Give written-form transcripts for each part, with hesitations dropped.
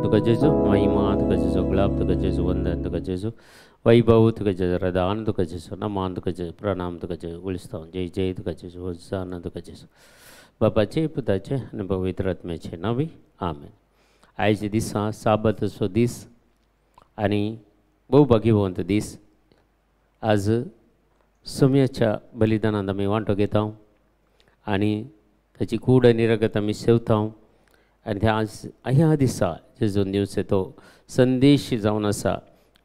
तुका जेजू, महिमा तुका जेजू, गुलाब तुका जेजू, वंदन तुका जेजू, वैभव तुका जेजू, रदान तुका जेजू, नमान तुका जेजू, प्रणाम तुका जेजू, गुलिस्तान जय जय तुका जेजू, होजाना तुका जेजू. बापाचे पुताचे आनी पवित्र आत्म्याचे नांवी आमेन. आयच्या दिसा साबाताचो दीस आनी भोव भाग्यवंत दीस. आज सोम्याच्या बलिदानांत आमी वांटो घेता आनी ताची कूड आनी रगत आमी सेवता. आनी त्या आज ह्या दिसा जेजून दिवचे तो संदेश जावन आसा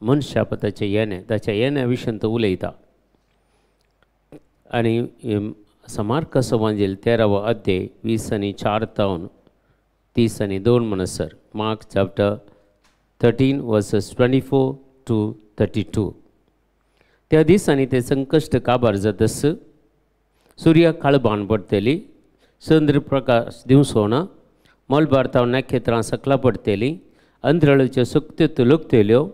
मनशा ताचें येणें, ताच्या येण्या विशयान तो उलयता. आनी मार्काचो वांजेल 13वो अध्याय 20 आणि 4 तावन 30 आणि 2 म्हणसर, Mark chapter 13 verses 24 to 32. त्या दिसांनी ते संकश्ट काबार जातस सुर्याक काळबाण पडटली, चंद्र प्रकाश दिवचो ना, मलबार तावन नखेत्रां सकला पडटली, अंतराळाच्यो शक्त्यो लुकतल्यो.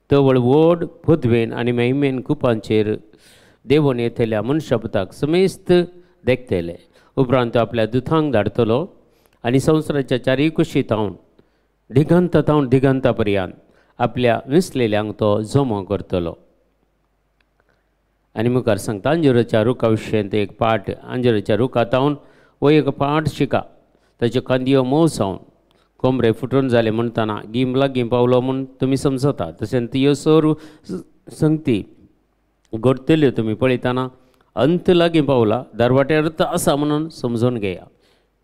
तवळ व्हड पदवेन आनी महिमेन कुपांचेर देवून येतल्या मनशापुताक समेस्त देखतले. उपरांत तो आपल्या दुतांक धाडटलो आनी संवसाराच्या चारूय कुशी तावन दिगंता तावन दिगंता पर्यंत आपल्या विसलेल्यांक तो जमो करतलो. आनी मुखार सांगता अंजुराच्या रुखा विशयांत एक पाठ. अंजुराच्या रुखा तावन हो एक पाठ शिका. ताच्यो कांदयो मोव जावन कोमरे फुटून जाले म्हणटना गीम लागीं पावलो म्हूण तुमी समजता. तशेंच त्यो सर्व संगती घडटल्यो तुमी पळयतना अंत लागीं पावला, दरवाट्यार आसा म्हणून समजून घेया.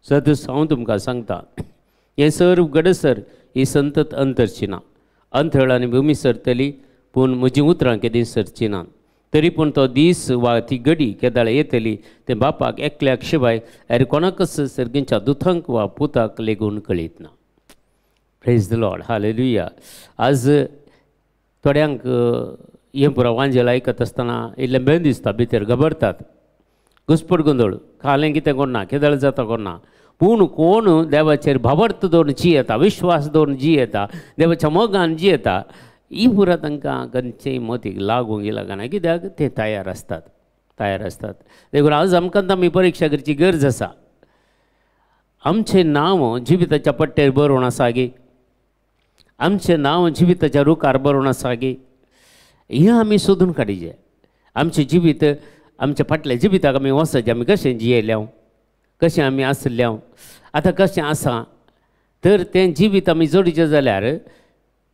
सदस हांव तुमकां सांगता, हें सर्व घडसर ही संतत अंतरची ना. अंतळ आनी भुमी सरतली पूण म्हजीं उतरां केदीं सरची ना. तरी पूण तो दीस वा ती घडी केदाळ येतली तें बापाक एकल्याक शिवाय हेर कोणाकच सर्गींच्या दुतांक वा पुताक लेगून कळीत ना. Praise the Lord, hallelujah. आज थोड्यांक हें पुरो वांजेल आयकत आसतना इल्लें भंय दिसता, भितर घबरतात, घुसपट गोंदळ, खालें कितें कोण केदळ जाता कोण ना. पूण कोण देवाचेर भावार्थ दवरून जियेता, विश्वास दवरून जियेता, देवाच्या मोगान जियेता, ही पुरा तांकां खंयचेय मतीक लागूंक लागना, कित्याक ते तयार आसतात, तयार आसतात. देखून आज आमकां आमी परिक्षा करची गरज आसा. आमचें नांव जिविताच्या पट्टेर बरोवन आसा गे, आमचें नांव जिविताच्या रुखार बरोवन आसा गे, हें आमी सोदून काडिचें. आमचें जिवीत, आमच्या फाटल्या जिविताक आमी वचचें, आमी कशें जियेल्या, कशें आमी आसल्या, आतां कशें आसा, तर तें जिवीत आमी जोडचें जाल्यार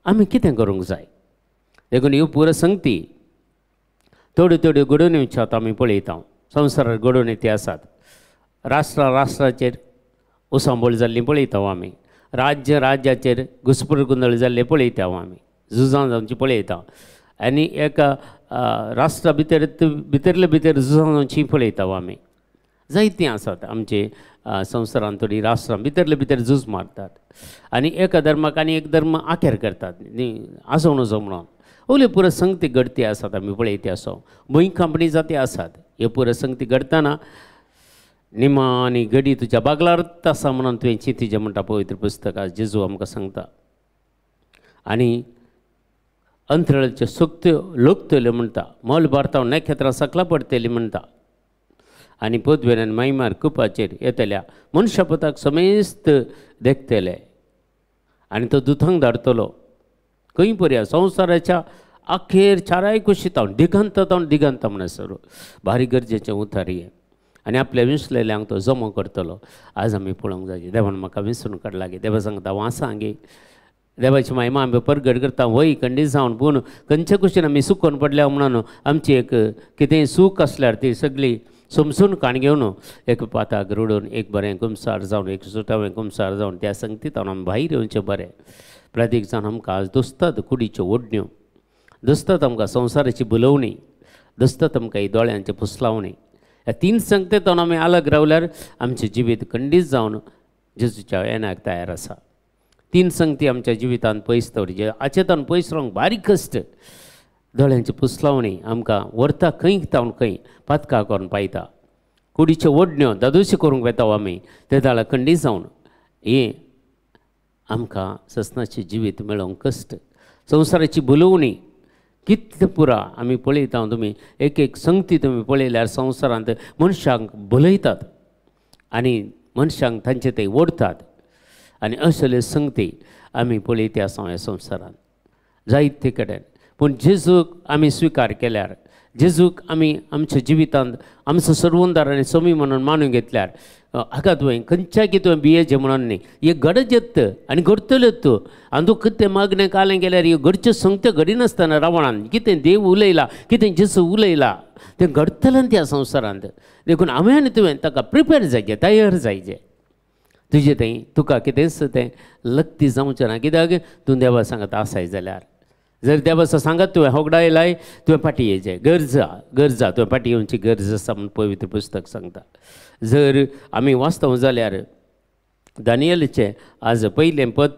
आमी कितें करूंक जाय. देखून ह्यो पुरो संगती थोड्यो थोड्यो घडोवन येवच्यो आमी पळयता. संवसारार घडोवन येती आसात, राष्ट्रा राष्ट्राचेर उसांबोळ जाल्ली पळयता आमी, राज्य राज्याचेर घुसपूर गोंदळ जाल्ले पळयता आमी, झुजां जावची पळयता आनी एका राष्ट्रा भितर भितरले भितर झुजां जावची पळयता आमी. जायतीं आसात आमचे संवसारांत थोडीं राष्ट्रां भितरले भितर झूज मारतात आनी एका धर्माक आनी एक धर्म आखेर करतात, आसोवं नजो म्हणून. ओल्यो पुरो संगती घडती आसात आमी पळयती आसा. भुंयकांपणी जाती आसात. ह्यो पुरो संगती घडटना निमा आनी घडी तुज्या बागलार आसा म्हणून तुवें चिंतिचें म्हणटा पवित्र पुस्तक आज जेजू आमकां सांगता. आनी अंतराळाच्यो शक्त्यो लोकतल्यो म्हणटा, मोल भारताव नखेत्रां सकला पडटली म्हणटा आनी पदवेन आनी महिमार कुपाचेर येतल्या मनशापताक समेस्त देखतले आनी तो दुतांक धाडटलो. खंय पर्या संवसाराच्या अखेर चाराय कुशी तावन दिगंत तावन दिगंत म्हणसर भारी गरजेचें उतार हें. आनी आपल्या विसलेल्यांक तो जमो करतलो. आज आमी पळोवंक जाय, देवान म्हाका विसरून काडला गे, देवा सांगता हांव आसा गे, देवाची महिमा आमी परगट करता वय खंडीत जावन. पूण खंयचे कुशीन आमी सुकोवन पडल्या म्हणून आमची एक कितेंय सूख आसल्यार ती सगळी समजून काण घेवन एक पाताक रडून एक बरें कुमसार जावन एक सुटावें कुमसार जावन त्या संगतीत आमी भायर येवचें बरें. प्रतीक जावन आमकां आज दोस्तात कुडीच्यो ओडण्यो, दोस्तात आमकां संवसाराची बुलोवणी, दोस्तात आमकां ही दोळ्यांचे पुसलावणी. ह्या तीन संगतेंत आमी अलग रावल्यार आमचें जिवीत खंडीत जावन जेजूच्या येण्याक तयार आसा. तीन संगती आमच्या जिवितांत पयस दवरचे, हाचे तावन पयस रावंक बारीक कश्ट. दोळ्यांची पुसलावणी आमकां व्हरता खंय तावन खंय पातकां करून पायता, कुडीच्यो ओडण्यो दादोशी करूंक वेता आमी ते दाळा खंडीत जावन हें आमकां ससनाचें जिवीत मेळोवंक कश्ट. संवसाराची बुलोवणी कितलें पुरा आमी पळयता. तुमी एक एक संगती तुमी पळयल्यार संवसारांत मनशांक भुलयतात आनी मनशांक तांचे ते ओडतात. आनी असले संगती आमी पळयती आसा ह्या संवसारांत जायते कडेन. पूण जेजूक आमी स्विकार केल्यार, जेजूक आमी आमच्या जिवितांत आमचो सर्वंदार आनी स्वामी म्हणून मानून घेतल्यार हाका तुवें खंयच्या की तुवें भियेचें म्हणून न्ही, हे गरज येत आनी घडटलें तूं. आनी तूं कितें मागणें कालें केल्यार ह्यो घडच्यो संगत्यो घडिनासतना रावणान कितें देव उलयला, कितें जेजू उलयला तें घडटलें त्या संवसारांत. देखून हांवें आनी तुवें ताका प्रिपेर जायचें, तयार जायचें. तुजें थंय तुका कितेंच तें लक्ती जावचें ना, कित्याक तूं देवा सांगत आसाय जाल्यार. जर देवाचो सांगत तुवें होगडायलाय, तुवें फाटीं येयचें, गरज गरज तुवें फाटीं येवची गरज आसा म्हूण पवित्र पुस्तक सांगता. जर आमी वाचता जाल्यार दानियलाचें आज पयलें पद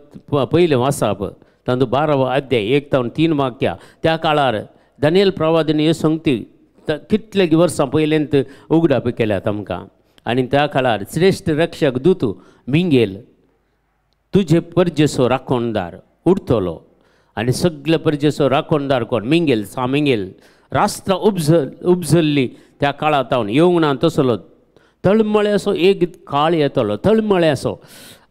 पयलें वाचप तातूंत 12वो अध्याय 1 ते 3 वाक्या. त्या काळार दानियल प्रवादीन ह्यो संगती कितले वर्सां पयल्यांत उगडाप केल्यात आमकां. आनी त्या काळार श्रेश्ठ रक्षक दूत मिंगेल तुजे परजेचो राखणदार उरतलो. आनी सगळे परजेचो राखणदार कोण? मिंगेल, सामिंगेल. राष्ट्रां उपजल्ली त्या काळांत येवंक ना तसलो तळमळ्याचो एक काळ येतलो. तळमळ्याचो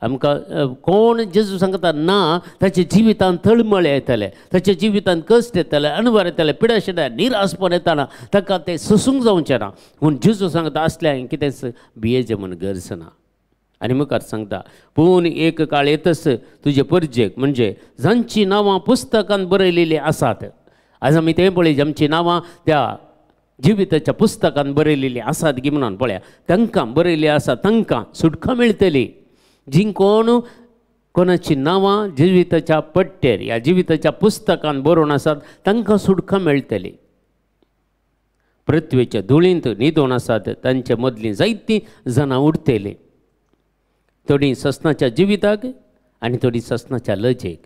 आमकां कोण जेजू सांगता ना, ताच्या जिवितांत तळमळे येतले, ताच्या जिवितांत कश्ट येतले, अणभव येतले, पिडाशिडा निरासपण येतना ताका तें सोसूंक जावचें ना. पूण जेजू सांगता असल्या कितेंच भियेचें म्हूण गरज ना. आनी मुखार सांगता पूण एक काळ येतच तुजे परजेक म्हणजे जांचीं नांवां पुस्तकांत बरयलेलीं आसात. आज आमी तें पळय, आमचीं नांवां त्या जिविताच्या पुस्तकांत बरयलेलीं आसात की म्हणून पळया, तांकां बरयल्ली आसा तांकां सुटका मेळटली. जी कोण कोणाचीं नांवां जिविताच्या पट्टेर ह्या जिविताच्या पुस्तकांत बरोवन आसात तांकां सुटका मेळटली. पृथ्वेच्या धुळींत न्हिदोन आसात तांचे मदलीं जायतीं जाणां उरतलीं, थोडीं ससनाच्या जिविताक आनी थोडीं ससनाच्या लजेक.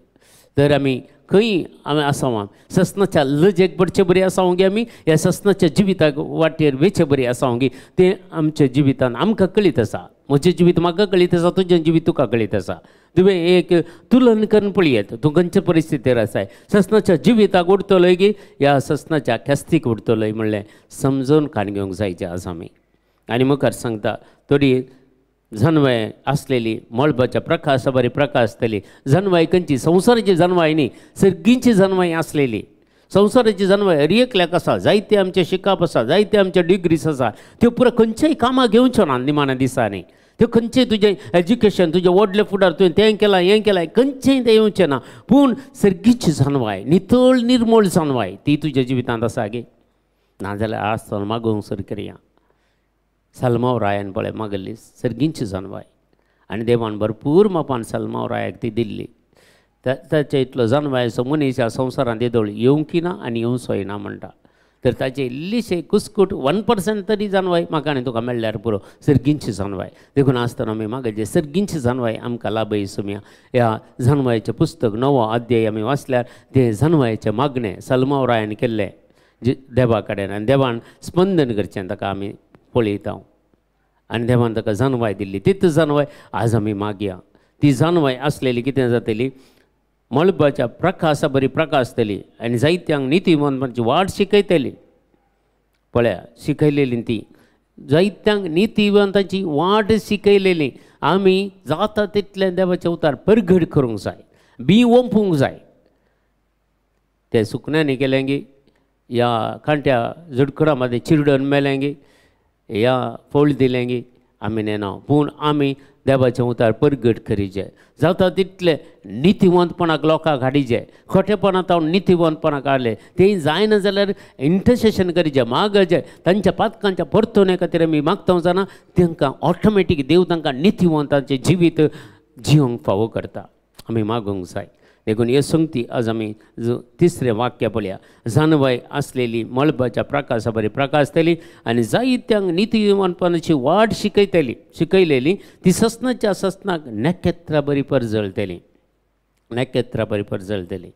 तर आमी खंय आमी आसा ससनाच्या लजेक पडचे बरी आसा गे आमी ह्या ससनाच्या जिविताक वाटेर वेचे बरी आसा गे तें आमच्या जिवितान आमकां कळीत आसा. म्हजें जिवीत म्हाका कळीत आसा, तुजें जिवीत तुका कळीत आसा. तुवें एक तुलन करून पळयत तूं खंयचे परिस्थितीर आसाय, ससनाच्या जिविताक उरतलोय की ह्या ससनाच्या ख्यास्तीक उरतलोय म्हणलें समजून काण घेवंक जायचें आज आमी. आनी मुखार सांगता थोडी जनवाय आसलेली मळबाच्या प्रकाशा बरी प्रकाश आसतली. जनवाय खंयची? संवसाराची जनवाय न्ही, सर्गींची जनवाय आसलेली. संवसाराची जनवाय हर एकल्याक आसा, जायते आमचे शिकप आसा, जायते आमचे डिग्रीज आसा, त्यो पुरो खंयच्याय कामाक घेवच्यो ना निमाण्या दिसांनी. त्यो खंयचेय तुजें एज्युकेशन, तुजें व्हडलें फुडार, तुवें तें केलां हें केलां, खंयचेंय तें येवचें ना. पूण सर्गीची जनवाय, नितळ निर्मळ जनवाय ती तुज्या जिवितांत आसा गे. नाजाल्यार आज तर मागूंक सर करया. सलमाव रायान पळय मागल्ली सर्गींची जानवाय आनी देवान भरपूर मापान सलमाव रायाक ती दिल्ली. ताचे इतलो जानवायचो मनीस ह्या संवसारांत येदोळ येवंकी ना आनी येवचोय ना म्हणटा. तर ताचे इल्लीशे कुस्कूट 1% तरी जानवाय म्हाका आनी तुका मेळ्ळ्यार पुरो, सर्गींची जानवाय. देखून आसतना आमी मागचे सर्गींची जानवाय आमकां लाभय सुमया. ह्या जानवायचें पुस्तक 9वो अध्याय आमी वाचल्यार तें जानवायचें मागणें सलमाव रायान केल्लें देवा कडेन आनी देवान स्पंदन करचें ताका आमी पळयता. आनी देवान ताका जानवाय दिल्ली, तीच जानवाय आज आमी मागया. ती जानवाय आसलेली कितें जातली? मळबाच्या प्रकाशा बरी प्रकाश आसतली आनी जायत्यांक नितीमंतपणाची वाट शिकयतली. पळया शिकयलेली ती जायत्यांक नितीवंताची वाट शिकयलेली. आमी जाता तितलें देवाचें उतार परगट करूंक जाय, बी ओंपूंक जाय. ते सुकण्यांनी केलें गी, ह्या कांट्या झुडकुडा मदें चिरडून मेलें गी, ह्या फळ दिलें गी आमी नेना. पूण आमी देवाचें उतार परगट करीचे, जाता तितलें नितीवंतपणाक लोकांक हाडीचे. खोटेपणांत हांव नितीवंतपणाक हाडलें तें जायना जाल्यार इंटरसेशन करीचें, मागचें तांच्या पातकांच्या परतोवणे खातीर आमी मागता जाणा, तांकां ऑटोमॅटीक देव तांकां नितीवंतांचें जिवीत जिवंक फावो करता. आमी मागूंक जाय. देखून हे संगती आज आमी तिसरें वाक्य पळया. जानवाय आसलेली मळबाच्या प्रकाशा बरी प्रकाश आसतली आनी जायत्यांक नितीवंतपणाची वाट शिकयतली, शिकयलेली ती ससनाच्या ससनाक नखेत्रां बरी परजळटली, नखेत्रां बरी परजळटली.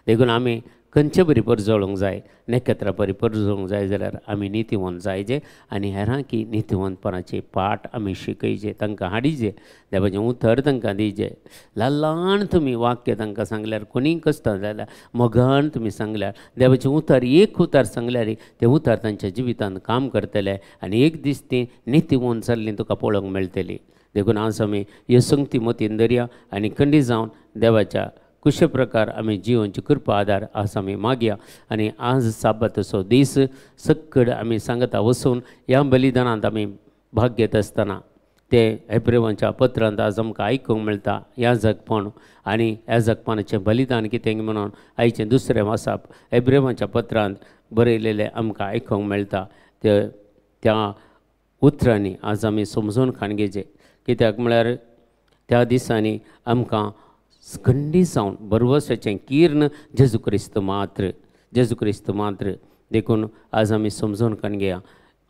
देखून आमी खंयचे बरी परजळूंक जाय? नखेत्रां बरी परजळूंक जाय जाल्यार आमी नितीवंत जायचे आनी हेरांकी नितीवंतपणाचे पाठ आमी शिकयचे, तांकां हाडीचे, देवाचें उतर तांकां दिवचें. ल्हान ल्हान तुमी वाक्य तांकां सांगल्यार कोणीय कश्टां जाल्यार मोगान तुमी सांगल्यार देवाचें उतर एक उतर सांगल्यार तें उतर तांच्या जिवितांत काम करतलें आनी एक दीस ती नितीवंत जाल्लीं तुका पळोवंक मेळटली. देखून आज आमी ह्यो संगती मतीन धरया आनी खंडीत जावन देवाच्या कुशे प्रकार आमी जिवनची कृपा आदार आज आमी मागया. आनी आज साबाताचो दीस सक्कड आमी सांगता वसून ह्या बलिदानांत आमी भाग घेत आसतना ते हेब्रेवांच्या पत्रांत आज आमकां आयकूंक मेळटा ह्या जगपण आनी ह्या जगपणाचें बलिदान कितें म्हणून आयचें दुसरें वासाप हेब्रेवांच्या पत्रांत बरयलेलें आमकां आयकूंक मेळटा. ते त्या उतरांनी आज आमी समजून खाण घेवचें, कित्याक म्हळ्यार त्या दिसांनी आमकां खंडीत जावन भरवंसाचें किर्ण जेजू क्रिस्त मात्र, जेजू क्रिस्त मात्र. देखून आज आमी समजून खाण घेया.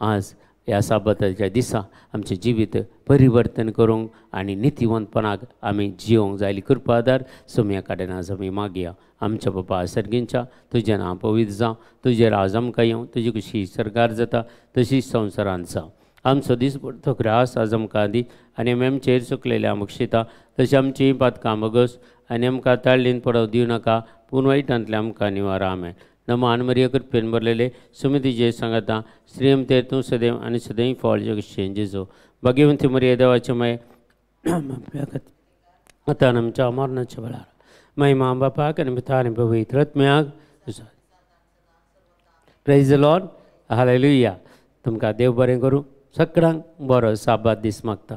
आज ह्या साबाताच्या दिसा आमचें जिवीत परिवर्तन करूंक आनी नितीवंतपणाक आमी जिवंक जाय कृपा आदार सोम्या कडेन आज आमी मागया. आमच्या बापा सर्गींच्या तुजें नांव पवित्र जावं, तुजें राज आमकां येवं, तुजी कशी सरकार जाता तशीच संवसारांत जावं. आमचो दीसभर तो ग्रास आज आमकां दी आनी आमी आमचेर चुकलेल्या बक्षिता तशें आमची पातकां बगस आनी आमकां ताळ्ळीन पडोवं दिवं नाका, पूण वायटांतलें आमकां निवार. आमेन. नमान मरिया कृपेन भरलेले सुमितीचे सांगता श्रीम ते तूं सदैव आनी सदैव फळ जगशें जेजू. भाग्यवंती मरिया देवाचे माय आतां आमच्या मरणाच्या वेळार महिमा बापाक आनी पुता आनी पवित्र आत्म्याक. Praise the Lord. हालेलुया. तुमकां देव बरें करूं. सगळ्यांक बरो साबात दीस मागता.